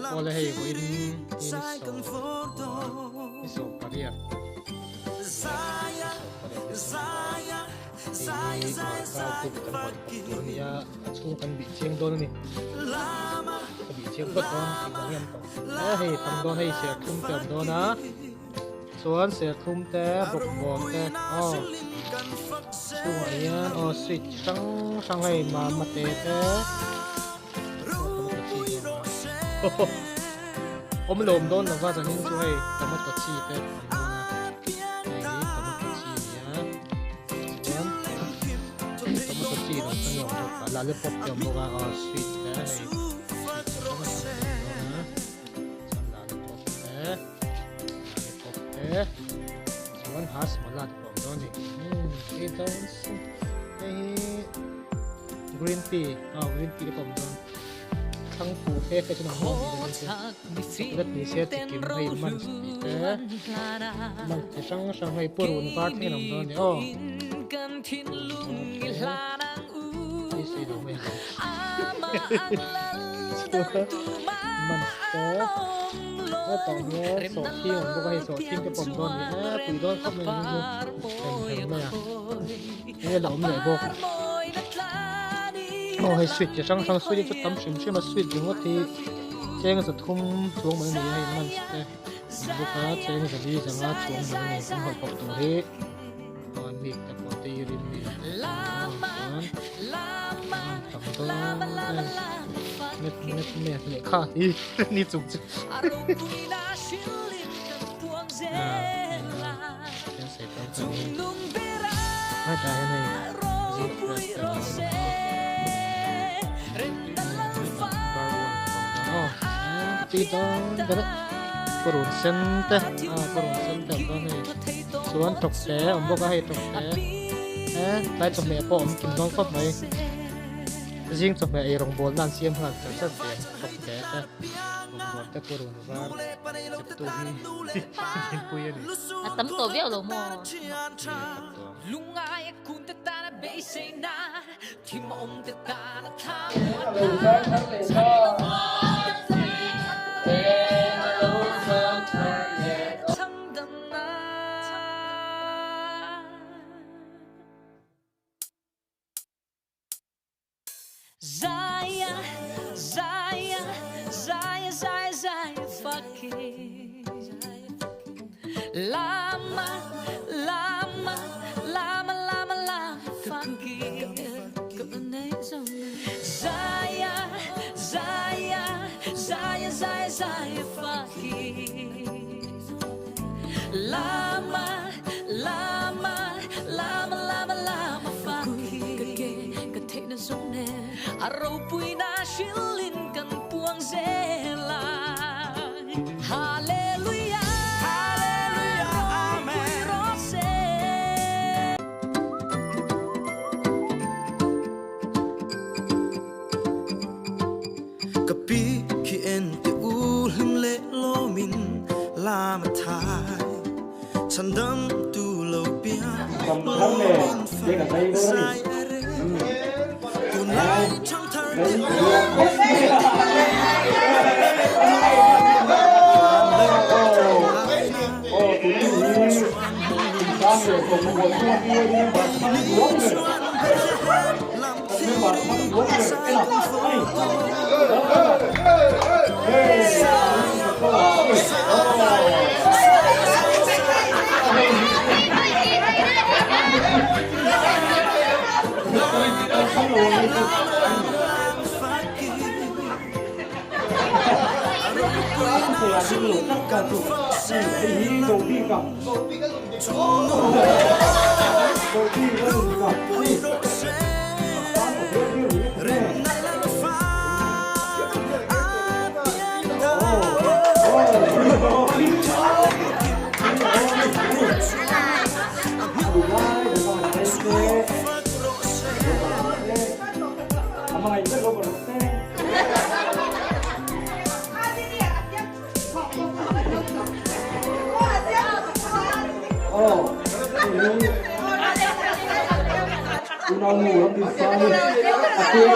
Awle hei vawiin ni ni 18 hei hi Kuarkar kut kan hawn khawp tur a ni a a chhung kan bih chiang dawn a ni ka bih chiang phawt dawn tih vang hian tawh e hei tam dawn hei serthlum te a awm dawn a. Chuan serthlum te bawkbawn te aw chhungah hian aw sweet chi hrang hrang hei mama te te tomato chi te awm lawm dawn lova zanin chu hei tomato chi te awm dawn a hei hi tomato chi a ni a chuan tomato chi lo kha ni awm bawk a lollipop te awm bawk a aw sweet te hei sweet chi hrang hrang te awm dawn a chuan lollipop te. Chuan hasmala te pawh awm dawn a ni hei chuan hei hi green tea aw green tea te pawh awm dawn thangpu te te chuan awm dawn a ni chocolate ni se chi kim hei munch tih te munch chi hrang hrang hei purun var thlengin a awm dawn a ni aw hei sei lo mai ang munch te. Hetah hian sawhthing awm bawk a hei sawhthing te pawh awm dawn a ni e pui dawn khawp mai a ni chu hem hem mai a enge la awm leh bawk aw hei sweet chi hrang hrang sweet hi chu tam hrim hrim a sweet ringawt hi cheng za thum chuang mai a ni a hei munch te awm bawk a cheng za li zanga chuang mai a ni kan hawlh pawp tur hi aw milk te pawh dairy milk te pawh chuan tam dawn e. Met met met lehkha hi ni chung chu hetah hian hei zing press te awm a chi dawn ber purun sen te a purun sen te awm dawn hei chuan thawk te awm bawk a hei thawk te tlai chawhmeh pawh awm kim dawn khawp mai. Zing chawhmeh ei rawngbawlna an siam nghal char char ve bawk hle te rawngbawlna te pawh rawn var cheptu hi thingpui a ni. A tam tawh viau lo maw? Ni a tam tawh Zaya, Zaya, Zaya, Zaya, Zaya, fucking. Lama, lama, lama, lama, lama, fucking. Zaya, Zaya, Zaya, Zaya, Zaya, fucking. Lama, lama, lama, lama, lama, fucking. A ropuina hrilin kan puang zel a. Hallelujah, Hallelujah, ropui Amen. rawh se. Ka pi khi en te u hlim leh lawmin lam a thai chhan dam tu lo piang lawmin fak zai a rel tunlai thangthar te u hmangaih ber lo rawh se. Aw, hei hi unaunu Ramdinsangi a cake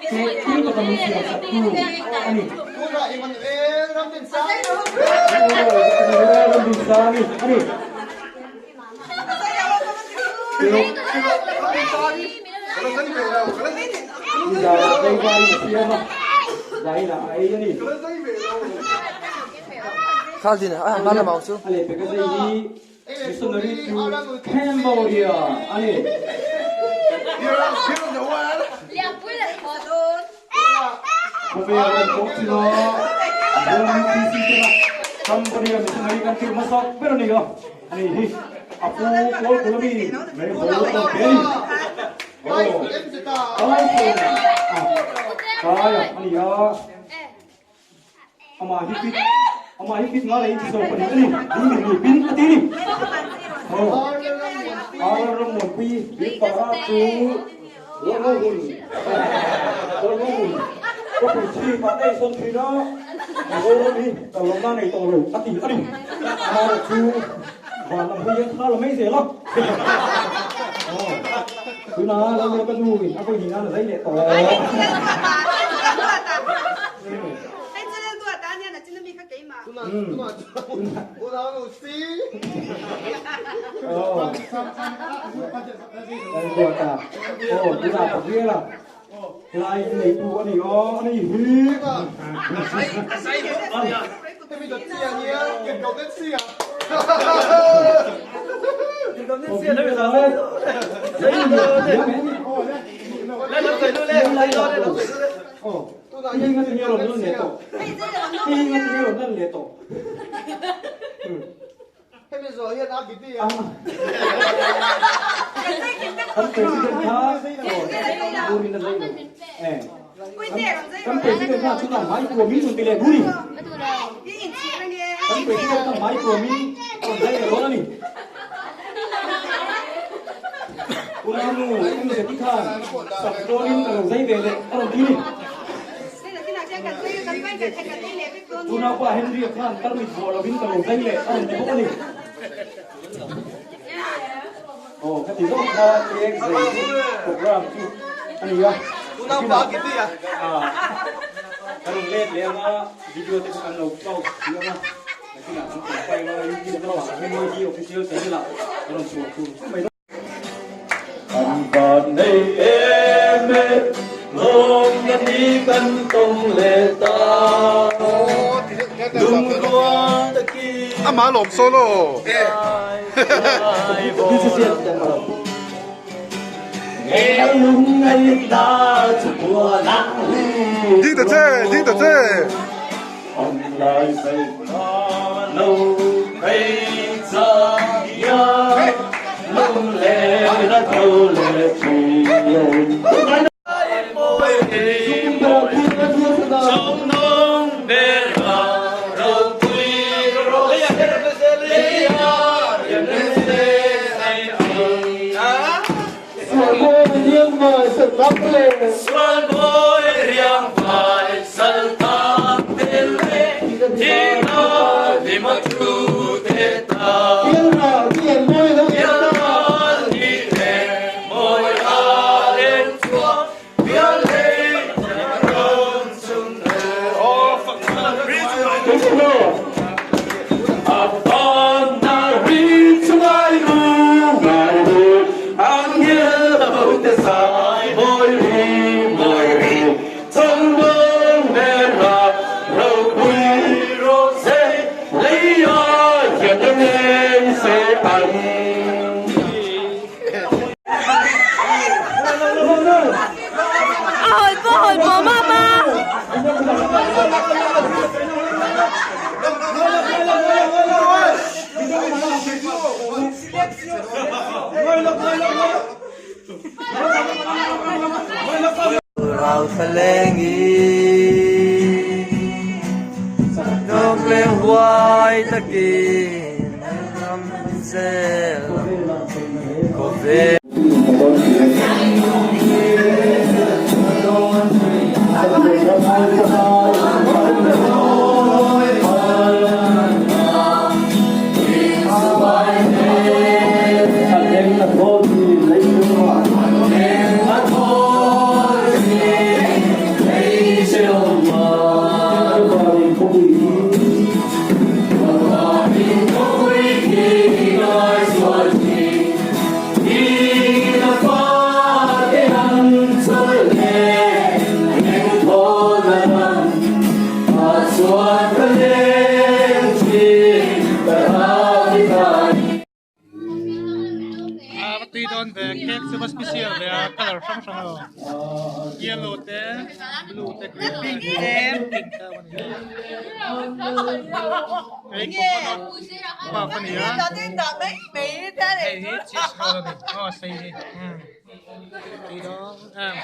cake tui taka min siam sak tu a ni. Ramdinsangi a ni. Missionary to Cambodia a ni. Khawvel an pawh thin a, Mizoram UPC tena Cambodia missionary kan tirh hmasak ber a ni a, ani hi a pu Paul Kulami mai haw a pe a ni. Aw, Tyson a Taia a ni a. Amah hi pit amah hi pit nga leh inti zawk pahnih a ni. Ding ni ni pin a ti ni. Aw Ar Rammuanpui bik para chu Lawrngo hun Lawrngo hun ka pui chhip ah ka insawn thin a Mizoram hi ka lawmna nei tawh lo a ti a ni. Ar chu van lam hawi hian thla la mai zel a. Aw tunah Lallian ka nu in a vawi hnih nan a zai leh tawh. Hei nga tinge rawn lan leh tawh? Hei nga tinge rawn lan leh tawh? Hemi zawh hian a biti a. Kan president kha burin a zai lo. Eh. Kan president kha chuna mai kuamin rawn ti leh buri. Kan president kha mai kuamin rawn zai leh dawn a ni. Unau nu Emzeti khan sak dawnin ka lo zai ve leh a rawn ti ni. Unaupa Henry-a khan tarmit vuah lovin ka lo zai leh a rawn ti bawk a ni. Aw khati zawng kha cake zai chu program chu a ni a. Nakinah ka rawn let leh anga video te kha kan lo post tih anga. Nakinah kan profile a YouTube lamah MYD official channel ah ka rawn chhuah tur chu mai dawn. An van nei em e, lawmna ni kan tawng leh ta. Lungrual takin Amah lawm solo. Ding ta che, ding ta che. A va tui dawn ve cake chu va special ve a colour hrang hrang a yellow te blue te green te pink te a awm a ni hei coconut puff a ni a hei hi cheese roll a ni aw a sei hi tui dawn em.